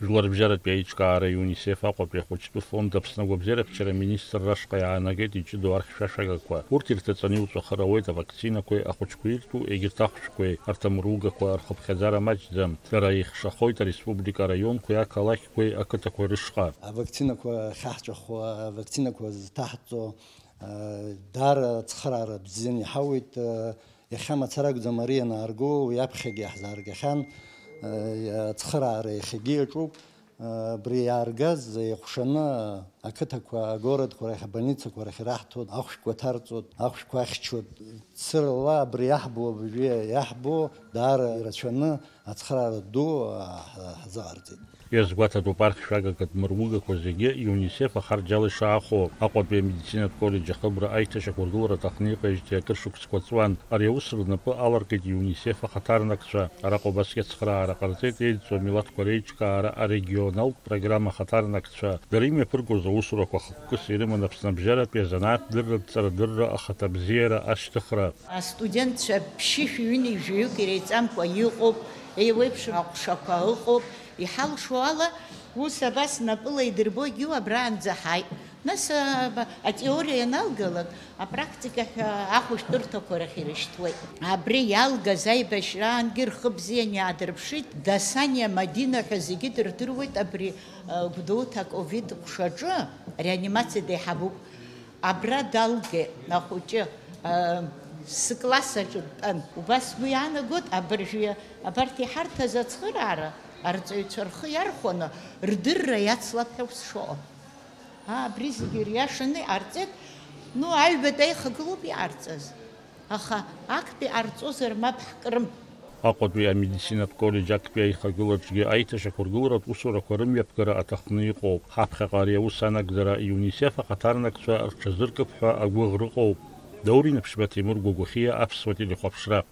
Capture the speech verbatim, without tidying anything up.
Жәларбжьаратәи аиҿкаара ЮНИСЕФ Аҟәатәи ахәыҷтәы фонд Аԥсны агәабзиарахьчара аминистрра ашҟа иаанагеит иҷыдоу архьшәашәагақәа. Урҭ ирҭаҵаны иуҵәахыр ауеит авакцинақәеи ахәыҷқәа иртәу егьырҭ ахәшәқәеи, арҭ амыругақәа рхыԥхьаӡара маҷӡам. Дара еихшахоит ареспублика араионқәеи ақалақьқәеи ақыҭақәеи рышҟа. Авакцинақәа ахьаҳҵәахуа, авакцинақәа зҭаҳҵо, даара ацхыраара бзианы иҳауеит. Иахьа мацара акәӡам ари ианаарго, уи аԥхьагьы иаҳзааргахьан. Ацхыраара иахьагьы иаҿуп. Абри иааргаз еихәшаны ақыҭақәа, агородқәа рахь, абольницақәа рахь ираҳҭоит, ахәшәқәа ҭарҵоит, ахәшәқәа ахьчоит. Цырала абри иаҳбо, абыржәы иаҳбо даара ирацәаны ацхыраара ду ҳзыҟарҵеит. Иазгәаҭатәуп архьшәагак адмыругақәа зегьы ЮНИСЕФ ахарџьала ишаахо. Аҟәатәи амедицинатә коллеџь ахыбра аиҭашьақәыргылара аҭахны иҟеижьҭеи акыр шықәсқәа ҵуан. Ари аус рнапы аларкит ЮНИСЕФ ахаҭарнакцәа. Араҟа убасгьы ацхыраара ҟарҵеит еидҵуа амилаҭқәа реиҿкаара арегионалтә программа ахаҭарнакцәа. Дара имҩаԥыргоз аусурақәа хықәкыс ирыман Аԥсны абжьаратәи азанааҭ дырратә ҵарадырра ахаҭабзиара ашьҭыхра. Астудентцәа ԥшьышәи ҩынҩажәаҩык иреиҵамкәа иҟоуп, еиуеиԥшым аҟәшақәа ыҟоуп, иҳалшо ала, ус абас напыла идырбогьы абраанӡа ҳааит. Нас, а, атеориа ианалгалак, апрактика ҳәа ахәышәтәырҭақәа рахь ирышьҭуеит. Абри иалгаз аибашьраангьы рхы бзианы иаадырԥшит, Дасаниа Мадина ҳәа зегьы дырдыруеит, абри, а, Гәдоуҭа аковид ҟәшаҿы реанимациа деиҳабуп. Абра далгеит ахәыҷы, а, сыкласс аҿы дтәан. Убас сгәы иаанагоит, абыржәы абарҭ иҳарҭаз ацхыраара арҵаҩцәа рхы иархәаны рдырра иацлап ҳәа ус шыҟоу. Аа, абри зегьы ириашаны иҟарҵеит. Ну, аҩбатәи аихагылоуп иҟарҵаз. Аха актәи ҟарҵозар мап ҳкрым. Аҟәатәи амедицинатә коллеџь актәи аихагылаҿгьы аиҭашьақәыргыларатә усурақәа рымҩаԥгара аҭахны иҟоуп. Ҳаԥхьаҟа ари аус анагӡара ЮНИСЕФ ахаҭарнакцәа рҽазыркып ҳәа агәыӷра ыҟоуп. Даур Инаԥшьба, Тимур Гәагәахиа, Аԥсуа телехәаԥшра.